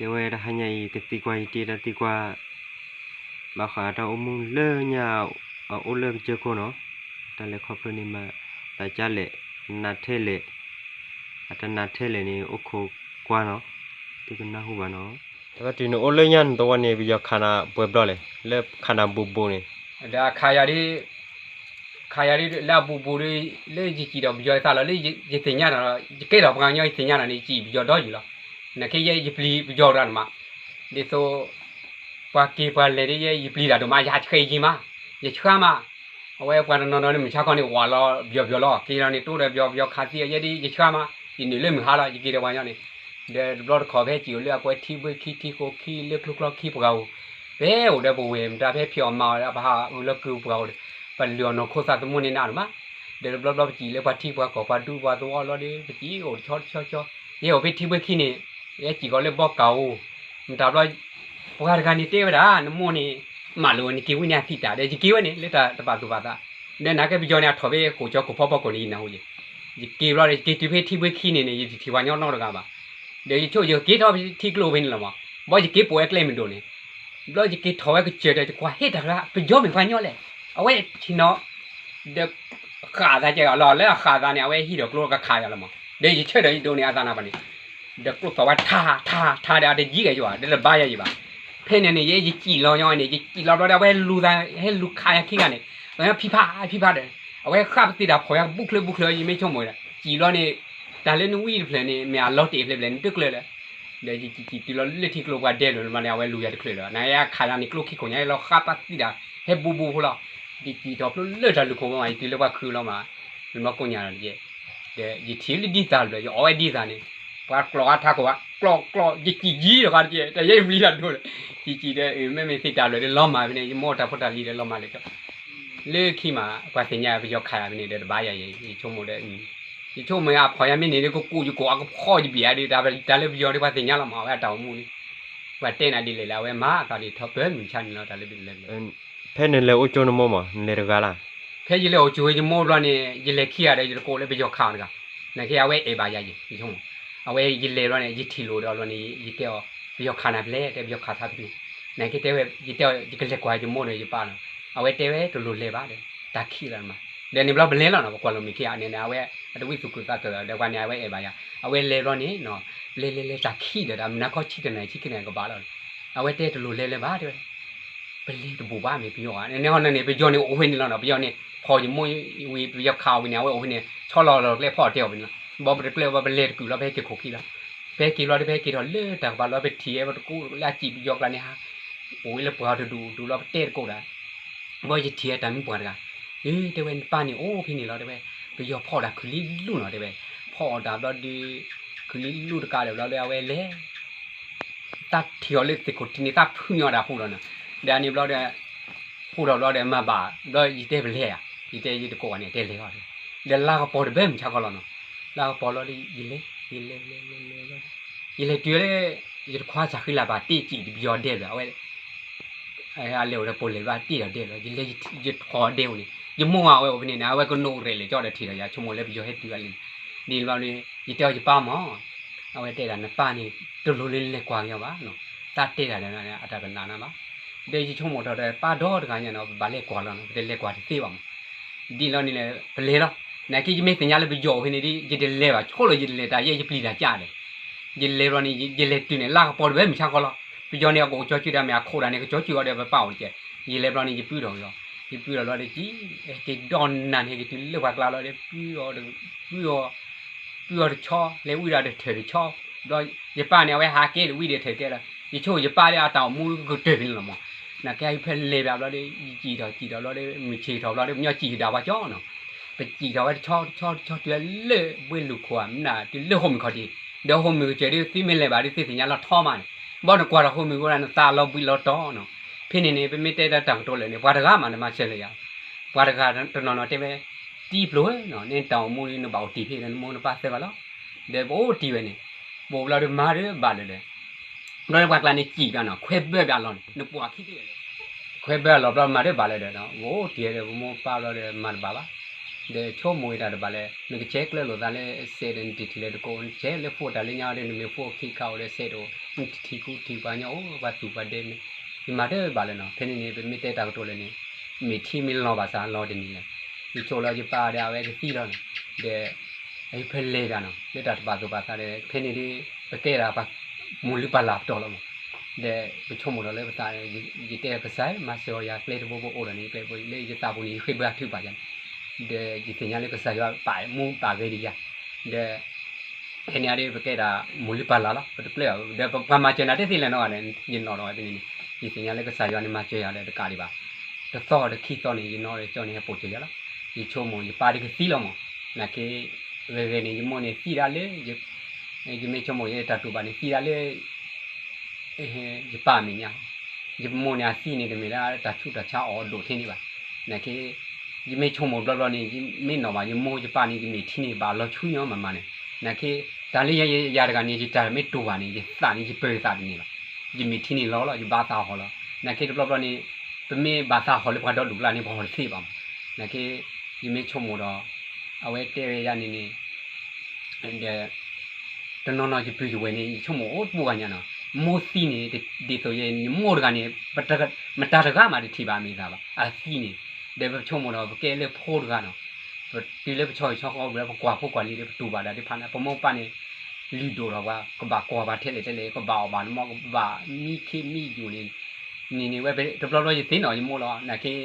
တဲဝဲတဟါညါအံၤ ကသံကွၢ်ယတ့တၢ်သံကွၢ် ဘၣ်ဃးတၢ်အိၣ်မူလၢညါ အအိၣ်လၢကစၢၢ်ခိၣ်နီၤ, တၢ်လဲၤခီဖျိန့ၣ်မၤသးကၢ်လဲၣ်, နးထဲလဲၣ်, အတနးထဲလဲၣ်န့ၣ် အိၣ်ခိးကွၢ်နီၤ, သုကနၢ်ဟူဘၣ်နီၤ. တဘၣ်တုၤနအိၣ်လၢညါနသဝီန့ၣ် ပယီၤခးနၤပှဲၤဘျီလဲၣ် လၢခးနၤဘူးဘူးန့ၣ်. ဒီးခးယၤဒ် ခးယၤဒ်လၢအဘူးဘူးဒီး လၢယစံၣ်ဒီးပယီၤအသးလီၤ လၢယသ့ၣ်ညါဒီး ယကဲထီၣ်ပှၤကညီယသ့ၣ်ညါဒီးန့ၣ် ယစံၣ်ပယီၤဒီယုၢ်လီၤ. နာ်က့ယဲယပျံၤပယီၤတဂၤန့ၣ်မး, ဒ်သိး ပှၤက့ၤပှၤလဲၤဒ်ယဲယပျံၤတၢ်ဒိၣ်မး ယဟးဆှဲးယံၤမး, ယဆှါမး, အဝဲပှၤတနီၤနီၤန့ၣ် မုၢ်ဆါခီန့ၣ် ဝးလီၤပယီၤပယီၤလီၤ က့ၤလီၤန့ၣ် တိဒီးပယီၤပယီၤခးသံအီၤ ယဲဒ်ယဆှါမး, ယနုာ်လၢမုၢ်ဟါလီၤ ယက့ၤဒီးပှၤကညီန့ၣ်, ဒီးတဘျီတခီၣ်ဖဲစံၣ်အိၣ်လၢအကွဲထံဘှ့ခံထံဃိခံလၢချိချီခံပှၤဧိၤ, ဖဲအိၣ်ဒီးပဝဲၢ်မတၤဖဲဖံးအီၣ်မၤအီၣ်ဒီး ပဟးအုးလီၤကုာ်ပှၤဧိၤဒီး ပလုၢ်အီၣ်နီၢ်ခိသးသမူန့ၣ်နးဒိၣ်မး, ဒီးတဘျီဘျီပစံၣ်လၢပှၤထံပှၤကီၢ်ပှၤဒူပှၤသဝီလီၤဒီး ပစံၣ်အိၣ်တဆီတဆီဆီ, ယဲအိၣ်ဖဲထံဘှ့ခံန့ၣ် ယဲစံၣ်ကီးလၢဘီကၢ်ဧိၤ, မတၤဘျီ ပှၤတဂၤန့ၣ်တဲဝဲဒၣ် နမိၢ်န့ၣ် မၢလိာ်ဝဲန့ၣ်က့ၤဝံန့ၣ်အသံတၢ်ဒီး ယက့ၤဝဲန့ၣ် လၢတၢ်တပာ်သူၣ်ပာ်သး, ဒီးနာ်က့ပယီၤန့ၣ် အထီၣ်ဖဲကိၣ်ကၠီကိၣ်ဖီဖီခိၣ်န့ၣ် ယနၢ်ဟူယဲ, ယက့ၤဘျီဒီး ယက့ၤတုၤဖဲထံဘှ့ခံန့ၣ်န့ၣ် ယတထံၣ်ပှၤကညီနီတဂၤဘၣ်, ဒီးယဆိကမိၣ်ယက့ၤထီၣ်ဖဲထံကျိဖဲန့ၣ်လီၤမး, ဘၣ်ယက့ၤပိာ်ဝဲကျဲမုၢ်ဒိၣ်န့ၣ်, ဘျီယက့ၤထီၣ်ဝဲကစၢၢ်ဒီး ယကွၢ်ဟ့ၣ်တၢ်ကျါ ပယီၤမ့ၢ်ပှၤကညီလဲၣ်, အဝဲဆ့ၣ်နီၤ ဒီး ဃၣ်သးကဲဂၤလီၤ လၢအဃၣ်သးန့ၣ် အဝဲဟံးဒီးကျိကခးယၤလီၤမး, ဒီးယဆၢဒီးယဒိးန့ၢ်အသးနၤဘၣ်န့ၣ်, ဒီးကျိသီၣ်ဝဲထါထါထါဒီး အတယံၤကဲယၤဘၣ် ဒီးတဘါယၤယံၤဘၣ်, ဖဲန့ၣ်န့ၣ် ယဲယစံၣ်လီၤညီန့ၣ် ယစံၣ်လီၤဘျီဒီး အဝဲလူၤသး ဟဲလူၤခးယၤခံဂၤန့ၣ်, ဖံဖးဖံဖးဒီး အဝဲဃၣ်ပသံတၢ်ဖီၣ်ယၤဘူးချၢဘူးချၢ ယမ့ၢ်ဆိကမိၣ်ဒီး စံၣ်လီၤန့ၣ် တၢ်လၢနဝံတဖျၢၣ်န့ၣ် မ့ၢ်အလီၤတ့ၢ်ဖျၢၣ်ဖျၢၣ်န့ၣ် တကျၢၤလၢ ဒီးယစံၣ်တုၤလီၤလၢထံကျိပှၤဒဲလိာ်န့ၣ် အဝဲလူၤယၤတချုးလၢၤ, နခးယၤန့ၣ် ကျိခံခိၣ်ညါလီၤ ဃၣ်ပသံတၢ် ဟဲဘူးဘူးဖိလီၤ, ယစံၣ်ထီၣ်ဖျိလၢတၢ်လူၢ်ခိၣ်ဘီမး ယတုၤလၢပှၤခုလီၤမး, လၢမီကိညါဒီးယဲ, ဒီးယထံၣ်လၢဒ်သးဘျီ ယအီၣ်ဝဲဒ်သးန့ၣ်, ပှၤကျီၢ်အါထါခိၣ်ဘၣ် ကျီၢ်ကျီၢ် ယစံၣ်ယံၤဒီးဃါတကဲ တၢ်ယဲယပျံၤတၢ်ဒိၣ်ဒီး ယစံၣ်ဒီး မ့မ့ၢ်သ့ၣ်တၢ်ဘျီဒီးလီၤမၢ်ဖဲန့ၣ် ယမိၢ်တၢ်ဖိတၢ်လံၤဒီးလီၤမၢ်လၢကၠီ လၢခံမး ပှၤသ့ၣ်ညါပယီၤခးယၤဖဲန့ၣ်ဒီးတဘါယၤယဲ ယဆိကမိၣ်ဒီး ယဆိကမိၣ်အဖီၣ်ယၤမ့ၢ်န့ၣ်ဒီး ကကူးယကိးအကဖီၣ်ယဘံၣ်အါဒီး တၢ်လၢပယီၤဒီးပှၤသ့ၣ်ညါလီၤမး အဝဲအတၢ်အိၣ်မူန့ၣ်, ပှၤတဲနၤဒ်လဲၣ်လဲၣ် အဝဲမၤအသးဒ်ထီၣ်ပၢမုၢ်ဆါန့ၣ်လီၤ တၢ်လၢပလဲၤ ဖဲနလဲၤအိၣ်ကၠိနမိၢ်မး နလဲၤတဂၤလၢ်, ဖဲယလဲၤအိၣ်ကၠိဝဲယမိၢ်ဘျီန့ၣ် ယလဲၤခံဂၤဒီး ယတကိးလၢပယီၤခးအီၤတဂၤ, နာ်က့အဝဲအဲၣ်ဘၣ်ယၤယဲ ယဆိကမိၣ်, အဝဲယလဲၤဘျီန့ၣ် ယထံၣ်လိာ်ဒီးဘျီန့ၣ် ယတဲအီၤ ပယီၤခးနၤဖဲလဲၣ် တဲပယီၤခးသးဖဲန့ၣ်, နာ်က့တဲဝဲ ယတဲအီၤ ယကလဲၤကွၢ်ယမိၢ်ဒီးယပၢ်လီၤ, အဝဲတဲဝဲတလိၣ်လဲၤဘၣ်ဒီး တၢ်ခံးလီၤမး, ဒီးန့ၣ်ဘျီပလဲၤလီၤနီၤ ပကွၢ်လိာ်မ့ၢ်ခံဂၤန့ၣ် အဝဲအတဝံသူၣ်ခုသးခုဒီးပှၤန့ၣ် အဝဲအဲၣ်ဘၣ်ယၤ, အဝဲလဲၤဘျီန့ၣ် လဲၤလဲၤလဲၤတၢ်ခံးဒီး တၢ်မုၢ်နၤခီဆံတနၣ်ရံၣ်ဆံခံနၣ်ရံၣ်ကဘၣ်လီၤ, အဝဲတဲတလိၣ်လဲၤလၢၤဘၣ်တဲဝဲ ပလဲၤတဘူးဘၣ်မ့ၢ်ပယီၤဧါ, နဟီန့ၣ် ပယီၤန့ၣ်အိၣ်ဝဲန့ၣ်လီၤနီၤ, ပယီၤန့ၣ် ဖီၣ်ယမိၢ်ဝံၤ ပယီၤခးအီၤဝံၤန့ၣ် အဝဲအိၣ်ဝဲန့ၣ် ဆီလီၤလီၤကျဲဖီၣ်အီၤတဲအီၤဝဲန့ၣ်လီၤ, ဘၣ်ပတကျဲဘၣ်ပလဲၤတကုာ်လီၤ ပဟဲက့ၤခိၣ်ခံလီၤ, ပဟဲက့ၤဘျီဒီးပဟဲက့ၤထီၣ်လၢတၢ်ကပၤလီၤ ပထံၣ်ဝဲပတကိးလၢအစံၣ်ပယီၤကျါန့ၣ်ဟါ, အိၣ်ဝဲလၢပှၢ်တဒူၣ်ဒူၣ်လီၤ ပတဲတကိးတၢ် ဘၣ်ယထံၣ်အတၢ်မုၢ်ပှၢ်တဂၤ, အၢ တဲဝဲနပၢ်န့ၣ်အိၣ်ဖဲန့ၣ်လီၤ တဲဝဲ, ပယီၤဖီၣ်တၢ်ခုၣ်လံလူၢ်နီၤ တဲဝဲ, ဖီၣ်အီၣ်တၢ်ဘျီဒီး ခုၣ်လံလူၢ်တကးဒီးဘျီဒီး အဝဲလဲၤ သးထံၣ်အီၤလၢသ့ၣ်ခိၣ်ထံးန့ၣ် သးဖုၣ်ညီတၢ်ဖိဒီးနီၤ, ဒီးန့ၣ်ဘျီဒီး ဖိထီၣ်ဘျီဒီးမၤဘၣ် ဘျီယတဲပလဲၤဧါ, ယတဲယတကိးဘၣ်န့ၣ် တဲလဲၤအီၤ, ဒီးလါကပီၤတဘၣ်မုၢ်ဆါခီလီၤနီၤ, လါကပီၤလီၤဒီး ယလဲၤ ယလဲၤလဲၤလဲၤလဲၤ ယလဲၤတုၤလၢ ယတခွါစၢ်ဃံလၤဘၣ်တ့ၢ်စံၣ်တပယီၤဒဲလၢၤ အဝဲ အလဲၤအိၣ်ဒီးပိာ်လဲၢ်ဘၣ်တ့ၢ်ဒီးဒဲလီၤ, ယလဲၤယထီၣ်ဒဲအိၣ်န့ၣ် ယမိၢ်အဝဲအိၣ်ဖဲန့ၣ်န့ၣ် အဝဲကနိးရဲၣ်လဲၣ်ကၠီဒီးထံၣ်ဒီးယၤ ဆိကမိၣ်လၢပယီၤဟဲတုၤအလံန့ၣ်, ဒ်န့ၣ်ဘျီန့ၣ် ယတဲအီၤယပၢ်မး, အဝဲတဲဒၣ်နပၢ်န့ၣ် တလိၣ်လၢလဲၤကွၢ်က့ၤအီၤဘၣ်, တၢ်တဲတၢ်ဒီးအတၢ်ကနၣ်နၤဘၣ်, ဒီးယဆိကမိၣ်ထီၣ်ဒီးပၢ်ဒီတဂၤညါနီၤ ပဘၣ်လဲၤကွၢ်လီၤနီၤ ပတလဲၤကွၢ်တသ့ဘၣ်မး, ဒ်လီၤန့ၣ်လဲၣ် ပလဲၤလီၤ, နာ်က့ယမ့ၢ်သ့ၣ်ညါလၢပယီၤအိၣ်ဖဲန့ၣ်ဒီး ယတလဲၤဘၣ် ဆိကမိၣ်ယတလဲၤတၢ်ယဲယပျံၤတၢ်ကၢ်ဒီး ယလဲၤဘျီန့ၣ် ယလဲၤတုၤန့ၣ် လါကပီၤတဘၣ်မုၢ်ဆါခီလီၤ, ပယီၤန့ၣ် အကအိၣ်ကၠီကုဒီးမ့ၢ်အခိၣ်ဒၣ်န့ၣ် ကကၠီကုအီၤဒီးပပာ်အိၣ်တက့ၢ်, ယလဲၤဘျီန့ၣ် ယပုၢ်ထီၣ်က့ၤအီၤ, ယပုၢ်ထီၣ်ဘျီဒီး က့ၤဒီနၤန့ၣ် က့ၤတုၤလၢပှၤကျါလီၤဒီး ပုၢ်အီၤ ပုၢ်အီၤ ပုၢ်အီၤတဆီ လဲၤဝံဒီးတထၢၣ်တဆီ, ဘျီယပၢ်န့ၣ် အဝဲဟးက့ၤတဝံဒီးထၢၣ်ကဲလီၤ, ယဆိကမိၣ်ယပၢ်ဒီးအတၢ်အိၣ်မူကတၢၢ်ဖဲန့ၣ်လီၤမး, နာ်က့ဖဲလဲၤဘၣ်ဘျီဒီး ယစံၣ်ထီၣ်စံၣ်ထီၣ်ဘျီဒီး မုၢ်ဆ့ၣ်ထီၣ်ဘျီဒီး ပညီစံၣ်ကဒါပှၤကၠီနီၤ ပစံၣ်ထီၣ်ဝဲတဆီတဆီတဆီတုၤလၢဘှ့လူၢ်ခိၣ်ဧါ မနုၤတုၤလၢဟိၣ်မုၢ်ခီၣ်ထံး, ဒီးဟိၣ်မုၢ်ကစၢၢ်ဒ်သုမ့ၢ်လဲၤဘၣ်ဒ် သုသ့ၣ်ညါလီၤထီမးန့ၣ်, ဘၣ်နကွၢ်ဒီးဟိၣ်မုၢ်ဝဲဒၣ်နသးလီၤဘှံးလီၤတီၤနီၤ, ဖဲန့ၣ်န့ၣ် ပမ့ၢ်တဲတၢ်တၢ်ကတိၤလၢာ်န့ၣ် ပှၤတဂၤမးနမၤစၢၤလၢယၤ, ပှၤတဂၤတနီၤနီၤတဲဝဲ, တံၤပျိဧၢနီၤ နတၢ်အိၣ်မူနဘၣ်အိၣ်တံၤဖဲဒီးနမိၢ်နပၢ်သၢဂၤလီၤ, ဒီးပအိၣ်တံၤဝဲန့ၣ်, ပအိၣ်ဘျီဒီးမၤဒီးဘၣ်လၢာ်ဒီး ဘျီဒီးပှၤကျါန့ၣ်စံၣ်ဘၣ်နီၤ ခွဲးဘၢဘၣ်လီၤန့ၣ် နပှၤခံသ့ၣ်လၢ ခွဲးဘၢလီၤဘျီမၤတဘၣ်လၢာ်ဒီး ပအိၣ်တံၤဒီးပမိၢ်ပၢ်ဘျီဒီးမၤတဘၣ်ဘၣ်, ဒီးဆိကမိၣ်ဝဲတၢ်တဘၣ်လဲၣ်, နကဆဲးကျၢလိာ်သးလၢစဲးဒီး နတထံၣ်လၢတကိး, နဆဲးလၢဖိတၢ်လၢညါဒီး နမ့ၢ်ဖိခံခါအိၣ်ဒီးစဲးတအိၣ်, နတထံၣ်ကူထံၣ်ပှၤညီအိၣ် ပှၤသူၣ်ပှၤဒဲမ့ၢ်, ယမၤတဘၣ်လၢၤနီၤ. ဖဲန့ၣ်န့ၣ် ပမ့ၢ်တဲတၢ်ကတိၤလၢာ်န့ၣ် မ့ၢ်ထံမ့ၢ်လီၤဘၣ်ဆၣ်လီၤတန့ၢ်လၢၤ, ယဆိးလီၤယပၢ်ဒီးအဝဲကသံလီၤန့ၣ်, ဒီး အဖဲလဲၤတၢ်နီၤ လၢတၢ်တဘၣ်သူၣ်ဘၣ်သးဒီး ဖဲန့ၣ်ဒီး ပကဲဒၣ်ပှၤမိၢ်လုၢ်ပၢ်လၢ်ပတီၢ်လီၤမး, ဒီးပဆိကမိၣ်ဒီးလၢပသး, ယတဲကစၢ်မၤစၢၤအီၤယၤကျဲတဘိဘိအိၣ်ဒီးန့ၣ် ကျဲဘိလၢယသးပူၤန့ၣ် ယဃ့ဘၢအထုကဖၣ်ယၤန့ၣ်, ဒီးယသ့ၣ်ညါလၢကစၢ်ယွၤပာ်မူပာ်ဂဲၤဒံးယၤ, ဒီး ဖဲန့ၣ်အဒၣ်ပကဲဒၣ်မိၢ်လုၢ်ပၢ်လၢ်လီၤ ပတကျၢၤ, ဒီးပှၤမၤစၢၤနၤတသ့လၢၤနီတဂၤန့ၣ် ယနီၣ်ဒီးဝဲဖဲန့ၣ်န့ၣ်, ယသ့ၣ်ညါလၢကစၢ်ယွၤန့ၣ်မၤစၢၤယၤဒီးတကးဒံးဘၣ်, တသီဒီးခံသီန့ၣ် ယနီၣ်ဒီးကၠီန့ၣ်ဟဲပိာ်စၢၤယၤလီၤ, ယဆိကမိၣ်ယပၢ်ဒီးကသံလီၤမး, နာ်က့ ဂဲၤဂဲၤန့ၣ် ယမိၢ်န့ၣ်သံဒၣ်လၢ ယမ့ၢ်ဆိကမိၣ်ယတၢ်တူၢ်ဘၣ်န့ၣ် သံဒၣ်လၢ ယပၢ်မဲာ်ညါ, ယမိၢ်န့ၣ်အသံန့ၣ် တမ့ၢ်လၢတၢ်ဆူးတၢ်ဆါအီၣ်ဒိၣ်ထဲန့ၣ်ဘၣ်, နာ်က့ ယမ့ၢ်ဆိကမိၣ်တဘျီဘျီန့ၣ် ယမ့ၢ်နီၣ်ဘၣ် ယမိၢ်ယပၢ်န့ၣ် ယမဲာ်ထံန့ၣ်ဘၣ်လီၤဆူညါမးမးန့ၣ်, နာ်က့ တၢ်လၢယၤတဂၤန့ၣ် ယတၢ်မ့ၢ်တူၢ်ဘၣ်န့ၣ် ယသးန့ၣ် ယပၢၤသးတန့ၢ်ဘၣ်, ယမဲာ်ထံန့ၣ်လီၤလီၤ ယဘါသးဟီၣ်လီၤ, နာ်က့တဘျီဘျီန့ၣ် ပမ့ၢ်ဘၣ်သးဟီၣ်လၢပှၤဒီဒူၣ်ကျါန့ၣ် ပှၤဟီၣ်တသ့ဘၣ်မး, နာ်က့ ယမ့ၢ်ဆိကမိၣ်ဒီး အဝဲတဲဝဲယၤန့ၣ်န့ၣ် ဒီး တနီၤနီၤယပုၢ်ယဝဲၢ်န့ၣ် ယဆိကမိၣ်အိၣ်တပူၤဂၤညါနီၤ, မိၢ်သံန့ၣ် ဒ်သိးယဲ ယမိၢ်တဂၤန့ၣ် မတၤတဂၤမးတထံၣ်ဘၣ်အမဲာ်သးဘၣ် အသံန့ၣ်, ဒီးပဆိကမိၣ်ဒီးပကဲလၢဖိတဂၤနီၤ, ပတုၤလၢပဆီဟံၣ်ဆီဃီဝံၤလီၤ ပကွၢ်ဖိကွၢ်လံၤဒီး ပတူၢ်ဘၣ်ဒၣ်သ့ၣ်တဖၣ်န့ၣ် ပမိၢ်ပၢ်န့ၣ် လုၢ်ဒိၣ်ထီၣ်ပှၤ ကဘၣ်ကွၢ်ပှၤထဲလဲၣ်ထဲလဲၣ် ကဘၣ်အီၣ်ဘၣ်နမီၢ် ကဘၣ်မံခ့မံယိာ်န့ၣ် န့ၣ်န့ၣ်ဝဲ တဘျီဘျီယသ့ၣ်နီၣ်ယမိၢ်လီၤ နာ်က့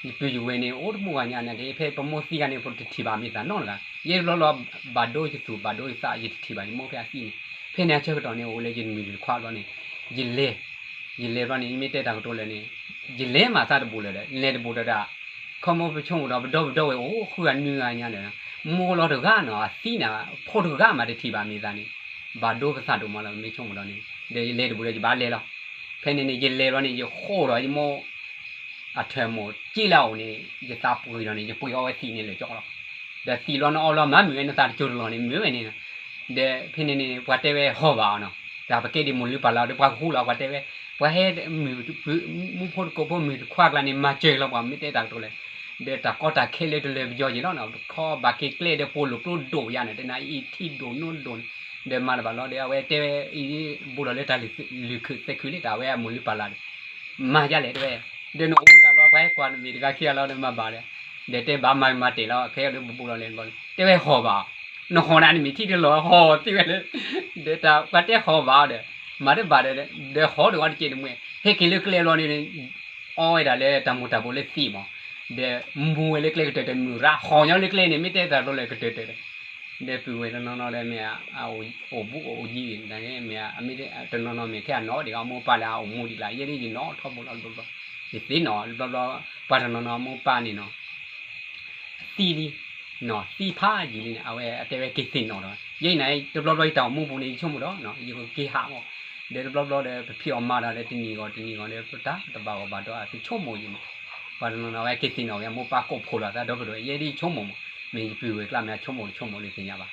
ယပုၢ်ယဝဲၢ်န့ၣ် အိၣ်တပူၤဂၤညါ နာ်က့ ဖဲပမိၢ်သံဂၤန့ၣ် ပတထံၣ်ဘၣ်အမဲာ်သးနီတဂၤ, ယဲတဘျီဘျီ ဘၣ်ဒိယသူၣ်ဘၣ်ဒိယသး ယတထံၣ်ဘၣ်ယမိၢ်ဖဲအသံန့ၣ်, ဖဲန့ၣ်အဆၢကတီၢ်န့ၣ် အိၣ်လၢယမုၢ်တခွါဘျီန့ၣ် ယလဲၤ, ယလဲၤဘျီန့ၣ် ယမ့ၢ်တဲတၢ်ကတိၤလၢာ်န့ၣ် ယလဲၤမးသးတဘူးလၢၤဒီး လဲၤတဘူးဒီးဒၣ် ခီမိၢ်ပဆိကမိၣ်ဒီး ပဒီပုၢ်ဒီဝဲၢ်အိၣ်ဃုဂၤနွံဂၤညါဒီး မိၢ်လီၤတဂၤနီၤ အသံန့ၣ် ဖိတဂၤမးတထံၣ်ဘၣ်အမဲာ်သးန့ၣ် ဘၣ်ဒိပသးဒိၣ်မးလီၤ ပမ့ၢ်ဆိကမိၣ်ဒီးန့ၣ် ဒီးယလဲၤတဘူးဒီးယဘၣ်လဲၤလီၤ, ဖဲန့ၣ်န့ၣ် ယလဲၤဘျီန့ၣ် ယဃိဒီးယမိၢ် အထၢၣ်မိၢ်က့လၢအအိၣ်န့ၣ် ယသးပှ့ၤဒီးန့ၣ် ယပှ့ၤအီဝဲသံးန့ၣ်လၢာ်ကၠီလီၤ, ဒီးသံးလီၤန့ၣ်အီလီၤမၤမုာ်ဝဲန့ၣ် သးတကၠိတလီၢ်န့ၣ် မုာ်ဝဲန့ၣ်, ဒီးဖဲန့ၣ်န့ၣ် ပှၤတဲဝဲဟီၣ်ဘၣ်အီၤနီၤ, တၢ်ပကဲဒ်မိၢ်လုၢ်ပၢ်လၢ်ဒီးပှၤကဟူလီၤ ပှၤတဲဝဲ ပှၤဟဲမုၣ် မူဖိတကိးဖိမုၣ်တခွါကျါန့ၣ် မၤစၢၤလီၤပှၤ မ့ၢ်တဲတၢ်ကတိၤလဲၣ်, ဒီးတၢ်ကီတၢ်ခဲလၢတလၢာ်ပယီၤယံၤလီၤနီၤ, ခီဘၣ်က့ၤကျဲဒီးပိာ်လိာ်ကျိဒိၣ်ယါန့ၣ် တနၤအံၤထံဒိၣ်နိဒိၣ်န့ၣ်, ဒီးမၤတဘၣ်လီၤဒီး အဝဲတဲဝဲအံၤ ဘူးထီၣ်လၢတၢ်လုၢ်ခုးသဲးခုးလၢတၢ်ဝဲအမိၢ်လုၢ်ပၢ်လၢ်ဒီး မၤယါလဲၣ်တဲဝဲ, ဒီးနအိၣ်တဂၤလီၤ ပှၤဟဲကွၢ်နမ့ၢ်တဂၤခံဂၤလီၤဒီးမၤဘၣ်ဒီး, ဒီးတဲဘၣ်မၤမၤတဲာ်လီၤ ခဲအံၤဒီးပဘူးလီၤလဲၣ်ဘျီ, တဲဝဲဟီၣ်ဘၣ်, နဟီၣ်န့ၣ်နမ့ၢ်ထံတလီၢ်ဟီၣ်သံဝဲလၢ, ဒီးတၢ်ပှၤတဲဟီၣ်ဘၣ်ဒီး, မၤတဘၣ်ဒီး, ဒီးဟီၣ်ဒီးအီၤတကဲးတမှဲ, ဟဲက့ၤလၢကျဲဘျီန့ၣ် အီဝဲဒၣ်လၢတၢ်မူၤတၢ်ဘိးလၢသံးမး, ဒီးမူၤဝဲလၢကျဲကတၢၢ်တမုာ်ရၣ် ဟီၣ်ညီလၢကျဲန့ၣ် မ့ၢ်တဲတၢ်ကတိၤလၢာ်ကတၢၢ်တၢၢ်ဒီး, ဒီးပုၢ်ဝဲၢ်တနီၤနီၤဒီးမ့ၢ် အိၣ်ဘူးအိၣ်ယံၤ မ့ၢ်တနီၤနီၤမ့ၢ်ခဲအနီၢ်ဒံးအမိၢ်ပၢ်လၢအအိၣ်မူဒံးလၢ ယဲဒၣ်ယနီၣ်ထီဘိလီၤတဘျီဘျီ, ယသ့ၣ်နီၣ်တဘျီဘျီ, ပှၤတနီၤနီၤအမိၢ်ပၢ်န့ၣ်နီၤ သံလံ, နီၢ်သံဖးယံာ်လံန့ၣ် အဝဲအတဲဝဲက့ၤသ့ၣ်နီၣ်ဒီး ယဲအံၤန့ၣ် တဘျီဘျီယတၢ်အိၣ်မူပူၤန့ၣ် ယဆိကမိၣ်ဒီး ယကက့ၤဟးမး, ဒီးတဘျီဘျီဒီး ပဖံးအီၣ်မၤတၢ်ဒီးတနံၤဂီၤတနံၤဂီၤဒီး ပတၢ်တဘၣ်ဂီၢ်ဘၣ်ဒီး ပဆိကမိၣ်ယံၤမး, ပှၤတနီၤနီၤအဝဲက့ၤသ့ၣ်နီၣ်ဝဲအမိၢ်ပၢ်ကိးဖှိၣ်လီၤသးဒီဖုဒီး ယဲဒၣ်ယဆိကမိၣ်မး, မ့ၢ်ယပုၢ်ဝဲၢ်ကျါမ့ၢ်အဆိကမိၣ်တဆိကမိၣ်လၢသ့ၣ်ညါဘၣ်,